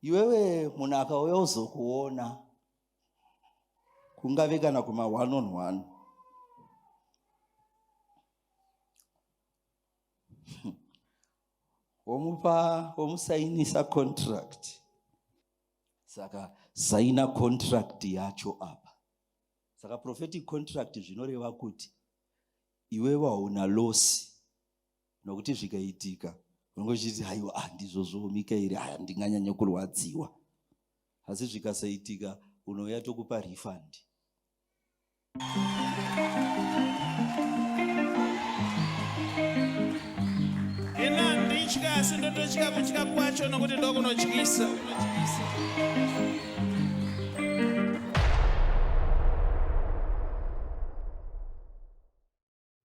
Iwewe munhu akauya uzokuona kungave kana kuma one on one, womupa, womusainisa contract. Saka saina contract yacho apa. Saka prophetic contract zvinoreva kuti iwewe hauna loss, nokuti zvikaitika unenge uchiti, "Haiwa, ah, ndizvozvo Mikaeri, aya ndinganyanya kurwadziwa." Asi zvikasaitika, unouya tokupa refund. Ina handitya, asi ndototya kutya kwacho nokuti ndokunotyisa.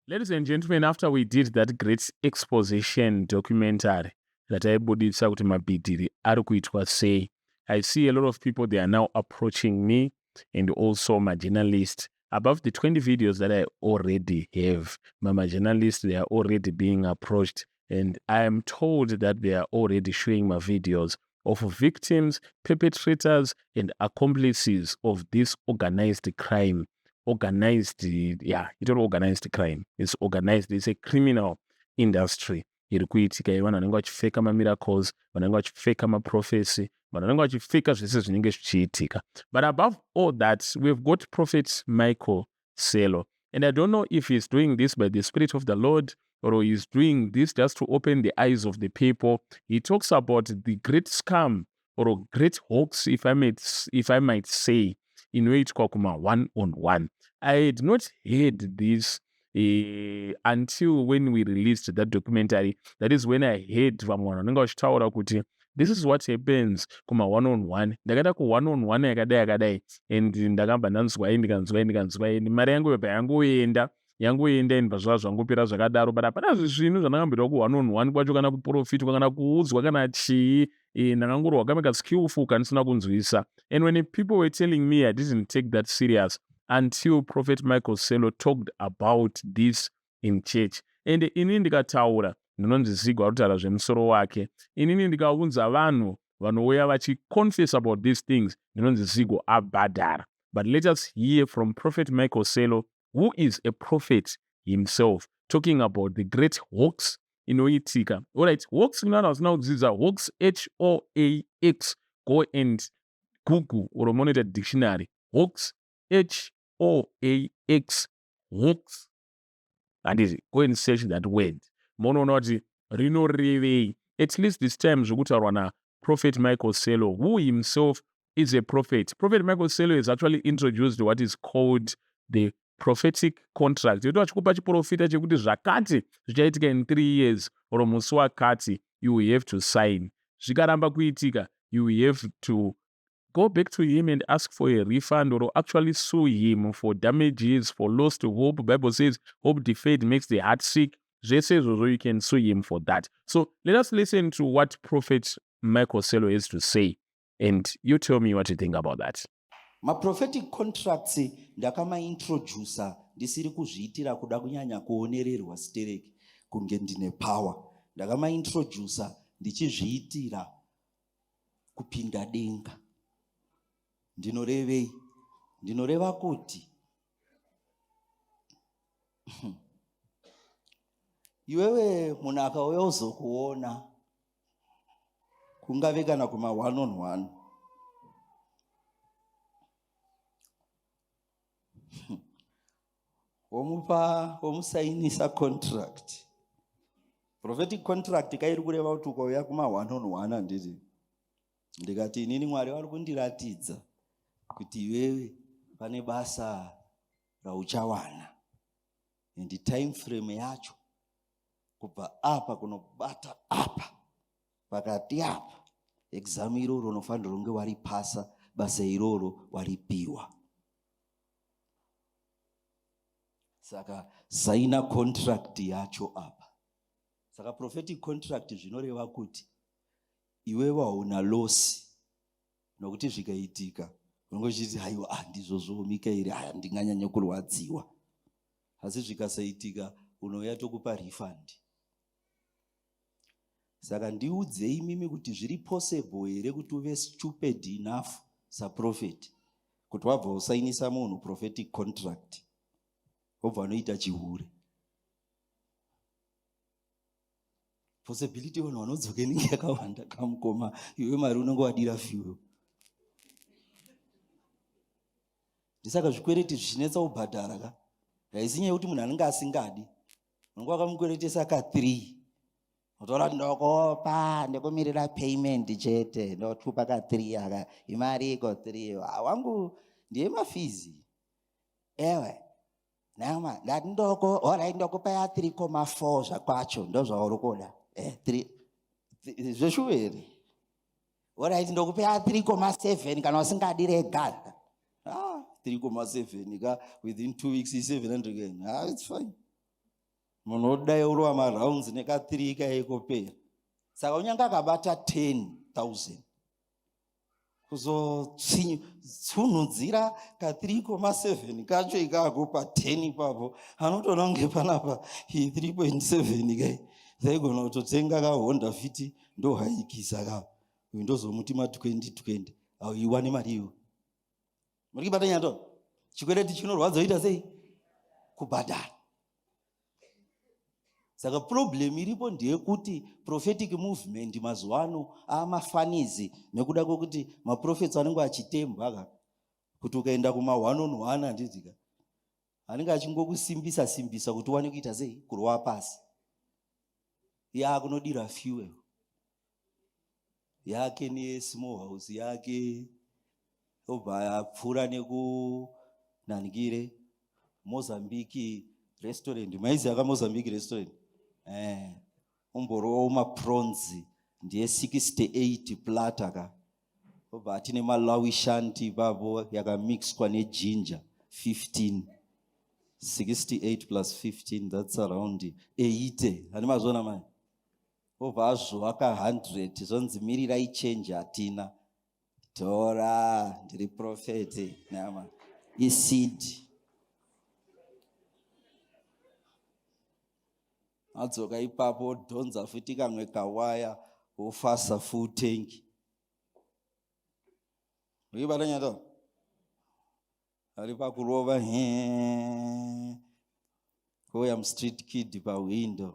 Ladies and gentlemen, after we did that great exposition documentary rataibudisa kuti mabhidhiri ari kuitwa sei, I see a lot of people, they are now approaching me and also my journalist above the 20 videos that I already have. My journalists, they are already being approached, and I am told that they are already showing my videos of victims, perpetrators and accomplices of this organized crime. Organized, yeah, itori organized crime. It's organized, it's a criminal industry iri kuitika yevanhu vanenge vachifeka mamiracles, vanenge vachifeka maprophecy, vanhu vanenge vachifeka zvese zvinenge zvichiitika. But above all that, we've got Prophet Michael Selo, and I don't know if he's doing this by the Spirit of the Lord or he's doing this just to open the eyes of the people. He talks about the great scam or great hoax, if I might say, inoitwa kuma one on one. I had not heard this until when we released that documentary. That is when I heard vamwe vanhu vanenge vachitaura kuti this is what happens kuma one on one. Ndakaenda ku one on one yakadai yakadai and ndakabva ndanzwai, ndikanzwai, ndikanzwai, mari yangu yobva yangoenda, yangoenda, and zvava zvangopera zvakadaro. But hapana zvinhu zvandakamboitwa ku one on one kwacho, kana kuprofitwa, kana kuudzwa, kana chii. Ndakangorwa kamwe kaskillful kandisina kunzwisa, and when people were telling me, I didn't take that serious until Prophet Michael Selo talked about this in church. And inini ndikataura, ndinonzi Zigo arikutaura zvemusoro wake. Inini ndikaunza vanhu vanouya vachiconfess about these things, ndinonzi Zigo abhadhara. But let us hear from Prophet Michael Selo, who is a prophet himself, talking about the great hoax inoitika. Alright, hoax, kuna vanhu vasina kudzidza, hoax, h o a x, go and Google or monitor dictionary, hoax, h o a x, hoax, handiti? Go and search that word, munoona kuti rinorevei. At least this time zvekutaurwa naProphet Michael Selo, who himself is a prophet. Prophet Michael Selo has actually introduced what is called the prophetic contract, yekuti vachikupa chiprofita chekuti zvakati zvichaitika in 3 years or musi wakati, you have to sign. Zvikaramba kuitika, you have to go back to him and ask for a refund or actually sue him for damages, for lost hope. Bible says hope deferred makes the heart sick. Zvese izvozvo, you can sue him for that. So let us listen to what Prophet Michael Selo has to say, and you tell me what you think about that. Maprophetic contracts ndakamaintrodusa ndisiri kuzviitira kuda kunyanya kuonererwa stereki kunge ndine power. Ndakamaintrodusa ndichizviitira kupinda denga. Ndinorevei? Ndinoreva kuti iwewe munhu akauya uzokuona kungave kana kuma one on one, womupa, womusainisa contract. Prophetic contract kairi kureva kuti ukauya kuma one on one, handiti, ndikati inini Mwari vari kundiratidza kuti iwewe pane basa rauchawana, and time frame yacho kubva apa kunobata apa, pakati apa, exam iroro unofanira kunge waripasa, basa iroro waripiwa. Saka saina contract yacho apa. Saka prophetic contract zvinoreva kuti iwewe hauna loss, nokuti zvikaitika unenge uchiti, "Haiwa, ah, ndizvozvo Mikaeri, aya ndinganyanya kurwadziwa." Asi zvikasaitika, unouya tokupa refund. Saka ndiudzei imimi kuti zviri possible here kuti uve stupid enough saprofeti kuti wabva usainisa munhu prophetic contract wobva unoita chihure. Possibility vanhu vanodzoka inenge yakawanda kamukoma, iwe mari unenge wadira fuel. Ndisaka zvikwereti zvichinetsa kubhadhara ka. Haisi nyaya yekuti munhu anenge asingadi. Unenge wakamukweretesa ka 3. Unotaura kuti ndokopa ndikumirira payment chete, ndotupa ka 3 aka, imari iko 3. Ah, wangu ndiye mafizi. Ewe. Nama, ndati ndoko, alright ndokupa ya 3,4 zvakwacho, ndozvauri kuda. Eh, 3 zveshuwa here? Alright ndokupa ya 3,7 kana usingadi rega. Ah, 3,7 ka within 2 weeks is 700 and. Ah, it's fine. Munhu odai urova marounds neka 3 kaikopera. Saka unyange akabata 10,000 kuzotsunhudzira ka 3,7 kacho ikako pa 10 ipapo anotoona kunge panapa iyi 3.7 kai ndaigona kutotenga ka Honda Fit ndohaikisa ka uyu ndozomuti ma 2020 auiwane mari iwe muri kibata nyato chikwereti chinorwadza kuita sei kubhadhara. Saka problem iripo ndeyekuti prophetic movement mazuva ano amafanizi nekuda kwekuti maprofets anenge achitembwa ka kuti ukaenda kuma one on one handiti ka anenge achingokusimbisa simbisa kuti uwane kuita sei kurova pasi yakunodira fuel yake nesmall house yake obva apfuura nekunangire Mozambique restaurant. Maiziva ka Mozambique restaurant? Eh, umborowo maprons ndiye 68 platter ka. Obva ati nemalawi shanti ipapo yakamixwa nejinja 15. 68 plus 15 that's around 80. Hani mazviona mai? Obva azvova ka 100 zvonzi mirirai change hatina. Tora ndiri prophet nama iseed. Adzoka ipapo odhonza futi kamwe kawaya wofasa full tank. Uibata nyato? Ari pakurova he. Kouya mustreet kid pawindow.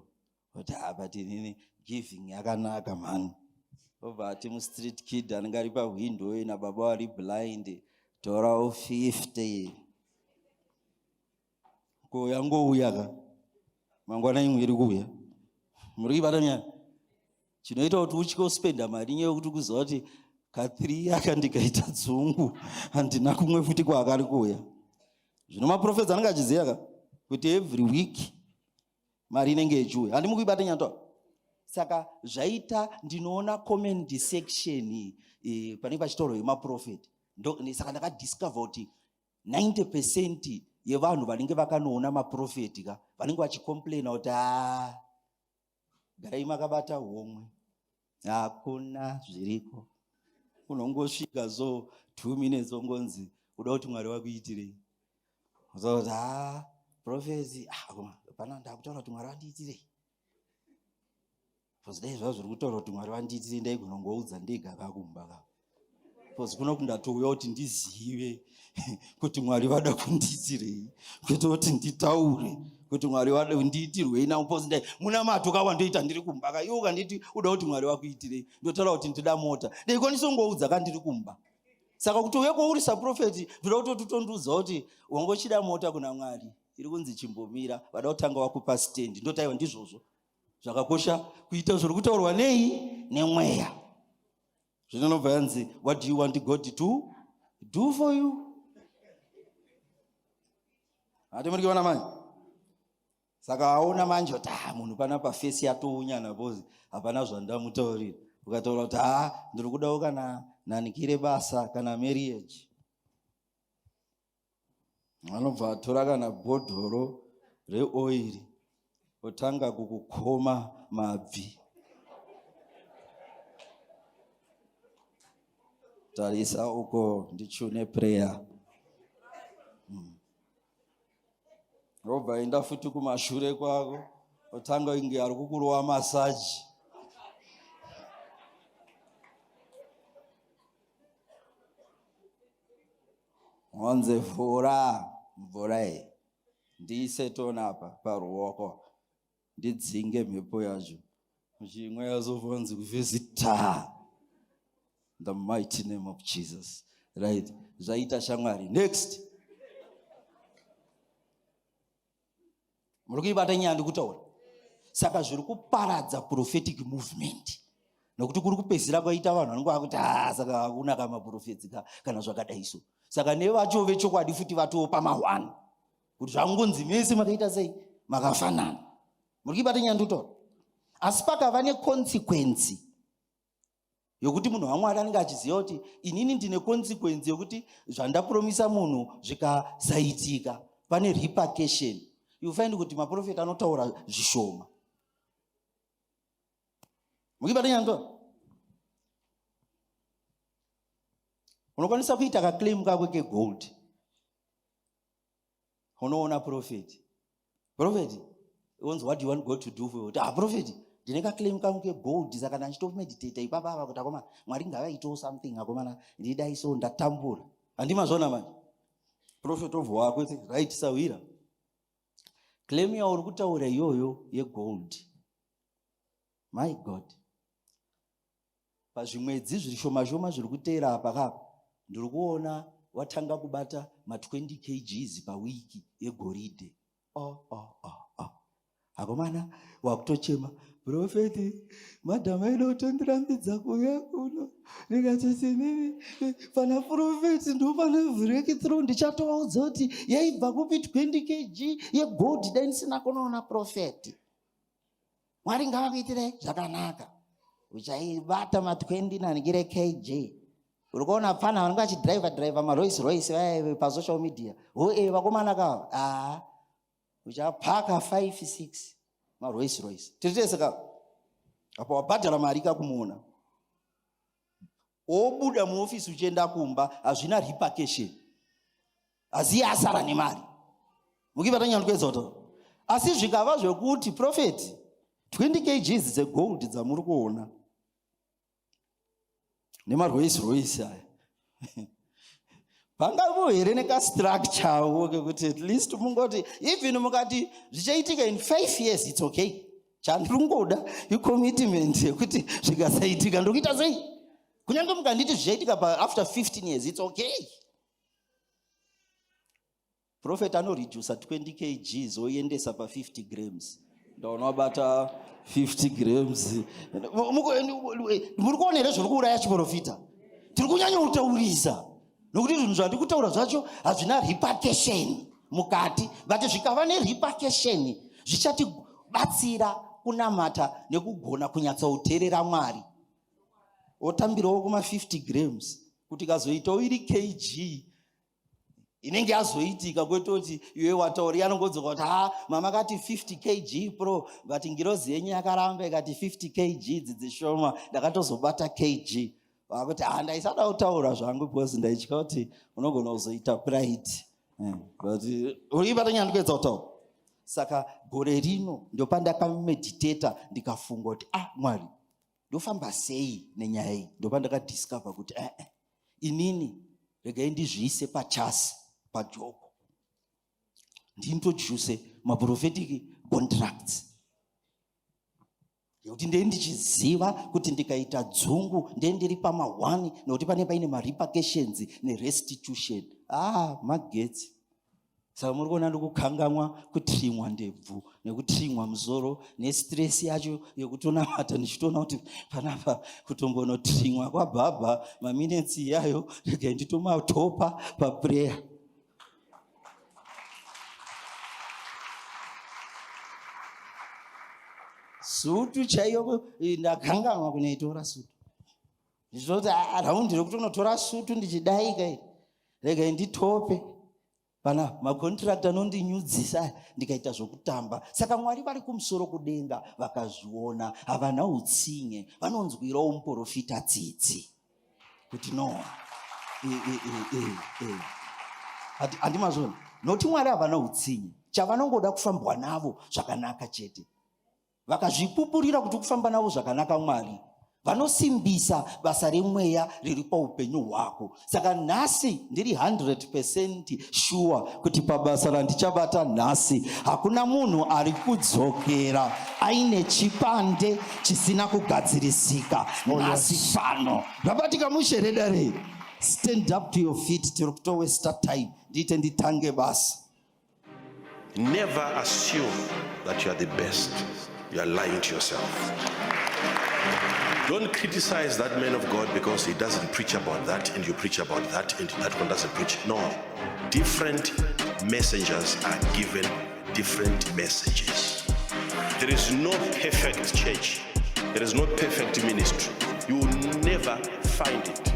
Kuti ah but inini giving yakanaka mhani. Obva ati mustreet kid anenge ari pawindow ina baba vari blind. Torawo 50. Ko yangouya ka. Mangwana imwe iri kuuya. Muri kuibata nyaya? Chinoita kuti utye uspenda mari nyaya yekuti kuziva kuti ka3 aka ndikaita dzungu handina kumwe futi kwaakari kuuya. Zvino maprofets anenge achiziva ka kuti every week mari inenge ichiuya. Handi mukuibata nyato? Saka zvaita ndinoona comment section eh, panenge pachitaurwa yemaprofet. Saka ndakadiscover kuti 90% yevanhu vanenge vakanoona maprofeti ka vanenge vachicomplaina kuti a garai makabata homwe hakuna zviriko. Unongosvika so 2 minutes ongonzi uda kuti Mwari vakuitirei. Uzoti ha profeti pana ndakutaura kuti Mwari vandiitirei. Because dai zvava zviri kutaura kuti Mwari vandiitirei ndaigona kungoudza ndega kakumba ka. Because kuno kundatouya kuti ndizive kuti Mwari vada kundiitirei, kwete kuti nditaure kuti Mwari vada kundiitirwei navo. Because ndai munamato ka wandoita ndiri kumba ka. Iwe ukanditi uda kuti Mwari vakuitirei, ndotaura kuti ndida mota, ndaikwanisa kungoudza ka ndiri kumba. Saka kuti uye kwauri saprofeti ndoda kutoti utondiudza kuti wangochida mota kuna Mwari iri kunzi chimbomira, vada kutanga wakupa stand. Ndotaiwa ndizvozvo zvakakosha kuita zviri kutaurwa nei nemweya. Zvino nobva yanzi what do you want God to do for you? Hati muri kuona manje? Saka aona manje kuti ah, munhu panapa fesi yatounyana bozi hapana zvandamutaurira. Ukataura kuti ah, ndiri kudawo kana nanikire basa kana marriage. Anobva atora kana bhodhoro reoiri otanga kukukoma mabvi. Tarisa uko ndichune prayer. Robva enda futi kumashure kwako otanga inge ari kukurova masaji. Wanze vhura mvura iyi ndiise tona apa paruoko ndidzinge mhepo yacho chimwe yazobvanzi kuvhezita the mighty name of Jesus right zvaita shamwari next muri kuibata nyaya ndikutaura saka zviri kuparadza prophetic movement nokuti kuri kupedzisira kwaita vanhu vanenge vakuti ha ah, saka hakuna kamaprofetsi ka kana zvakadai so saka nevacho vechokwadi futi vatoo pamahwani kuti zvangonzi mese makaita sei makafanana muri kuibata nyaya ndikutaura asi pakava neconsequence yokuti munhu wamwari anenge achiziva kuti inini ndine consequence yokuti zvandapromisa munhu zvikasaitika pane repercussion you find kuti maprofeti anotaura zvishoma mukibata nyanto unokwanisa kuita kaclaim kako kegold unoona profeti profeti onzi what do you want god to do for you ah profeti ndine kaclaim kangu kegold saka ndandichitomeditata ipapa apa kuti akomana mwari ngavaitewo something akomana ndidai so ndatambura handimazvona manje profeti obva wako right sahwira claim yauri kutaura iyoyo yegold my god Pazvimwedzi zvishoma shoma zviri kuteera apa kapa ndiri kuona watanga kubata ma 20 kgs pawiki yegoridhe. Oh, oh, oh, oh. Akomana wakutochema profeti madam aida kutondirambidza kuuya kuno ndikatoti inini pana profeti ndopane breakthrough ndichatovaudza kuti yaibva kupi 20 kg yegold dai ndisina kunoona profeti Mwari ngavakuitire zvakanaka. Uchaibata ma 20 nanikire kg. Uri kuona pfana vanenge vachidriver driver maroyce royce vaya pasocial media. Ho eh vakomana ka. Ah. Uchapaka 5 6 maroyce royce. Tiri tese ka. Apo wabhadhara mari ka kumuona. Wobuda muofisi uchienda kumba hazvina repercussion. Asi iye asara nemari. Mukibata nyaya ndikuedza kutaura. Asi zvikava zvekuti prophet 20 kgs dzegold dzamuri kuona nemarwesi rwesi aya pangavo here nekastructurewo kekuti at least mungoti even mukati zvichaitika in five years its okay chandiri kungoda icommitment yekuti zvikasaitika ndokuita sei kunyange mukanditi zvichaitika paafter 15 years its okay Prophet anoreducer 20 kgs oiendesa pa 50 grams. Ndaona wabata 50 grams. Muri kuona here zviri kuuraya chiprofita? Tiri kunyanya kutaurisa nokuti zvinhu zvandiri kutaura zvacho hazvina repercussion mukati but zvikava nerepercussion zvichatibatsira kunamata nekugona kunyatsoteerera Mwari. Otambirawo kuma 50 grams kuti kazoitawo iri kg inenge yazoitika kwete kuti iwe wataura iye anongodzoka kuti ha mama akati 50 kg pro but ngirozi yenyu yakaramba ikati 50 kg idzi dzishoma ndakatozobata kg vakuti ha ndaisada kutaura zvangu because ndaitya kuti unogona kuzoita pride eh, but uriibata nyaya ndikuedza kutaura saka gore rino ndopandakameditata ndikafunga kuti ah mwari ndofamba sei nenyaya iyi ndopandakadiscover kuti ee eh, eh, inini regai ndizviise pachasi pajoko ndintodyuse maprophetic contracts nekuti ndee ndichiziva kuti ndikaita dzungu ndee ndiri pamahwani nekuti pane paine marepercussions nerestitution ah magetsi saka muri kuona ndikukangamwa kutrimwa ndebvu nekutrimwa musoro nestress yacho yekutonamata ndichitoona kuti panapa kutombonotrimwa kwabhabha maminetsi iyayo regai nditomatopa paprayer sutu chaiyo ndakanganwa kunoitora sutu ndichitoti ah, raundi rekutonotora sutu ndichidai kai regai nditope pana macontract anondinyudzisa ndikaita zvokutamba saka mwari vari kumusoro kudenga vakazviona havana utsinye vanonzwirawo muprofita tsitsi kuti no handimazvona nokuti mwari havana utsinye chavanongoda kufambwa navo zvakanaka chete vakazvipupurira kuti kufamba navo zvakanaka mwari Vanosimbisa basa remweya riri paupenyu hwako. Saka nhasi ndiri 100% sure kuti pabasa randichabata nhasi hakuna munhu ari kudzokera aine chipande chisina kugadzirisika. Oh, Nhasi pano rabatika mushe redare. Stand up to your feet, tiri kutowesta time. Ndiite nditange basa. Never assume that you are the best. You are lying to yourself. Don't criticize that man of God because he doesn't preach about that and you preach about that and that one doesn't preach. No. Different messengers are given different messages. There is no perfect church. There is no perfect ministry. You will never find it.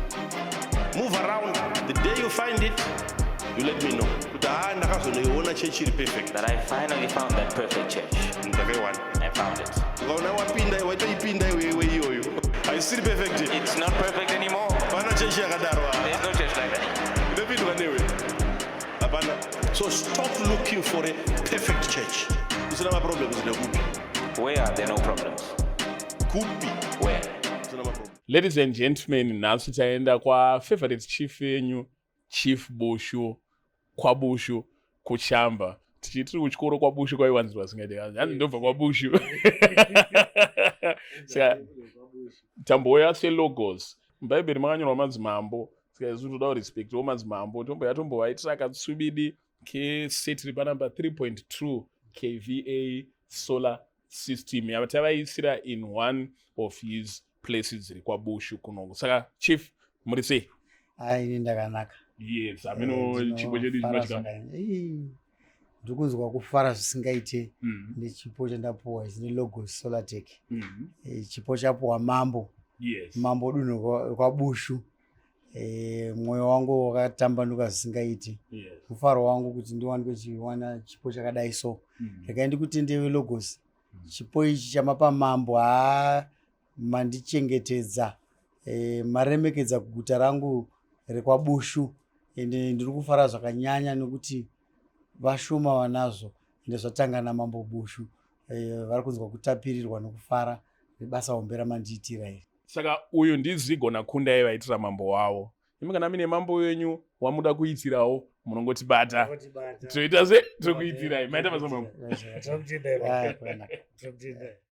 Move around. The day you find it, you let me know. Kuti ha, ndakazonoiona chechi iri perfect. That I finally found that perfect church. Ndakaiwana. I found it. Ukaona wapinda, waitoipinda iwewe, iyoyo haisiri perfect. It's not perfect anymore. Hapana chechi yakadaro. There's no church like that. Inopindwa newe, hapana. So stop looking for a perfect church. Usina maproblems nekupi? Where are there no problems? Kupi? Where? Usina maproblems. Ladies and gentlemen, nhasi taenda kwafavorite chief yenyu, Chief Bushu, kwaBushu kuchamba. Tichitiri kuchikoro kwaBushu kwaiwanzirwa singaite hanzi ndobva kwaBushu. Saka tambouya seLogos. Mubhaibheri makanyorwa madzimambo, saka isu toda kurespectawo madzimambo. Tomboya tombovaitira katsubidi keset riri panumber 3.2 kVA solar system yava tavaisira in one of his places dziri kwaBushu kunoko. Saka chief, muri sei? Ai, ini ndakanaka. Yes, ameno chipo chedu Ndinofara chinotyika. Ndiri kunzwa kufara zvisingaite nechipo chandapuwa ichi neLogos Solartech. Chipo chapuwa mambo, mambo dunhu rwaBushu. Mwoyo wangu wakatambanuka zvisingaiti. Mufaro wangu kuti ndiwanikwe chiwana chipo chakadai so. Regai ndikutendewe, Logos. Chipo ichi chamapa mambo, haa, mandichengetedza, maremekedza guta rangu rekwaBushu, ende ndiri kufara zvakanyanya nekuti vashoma vanazvo, ende zvatanga namambo Bushu. Vari kunzwa kutapirirwa nokufara nebasa hombe ramandiitira iri. Saka uyu ndiZigo naKundai vaitira mambo wavo. Imi kana mine mambo wenyu wamuda kuitirawo, munongotibata, toita se tokuitirai. Maita basa, mambo. Ah, kwakanaka.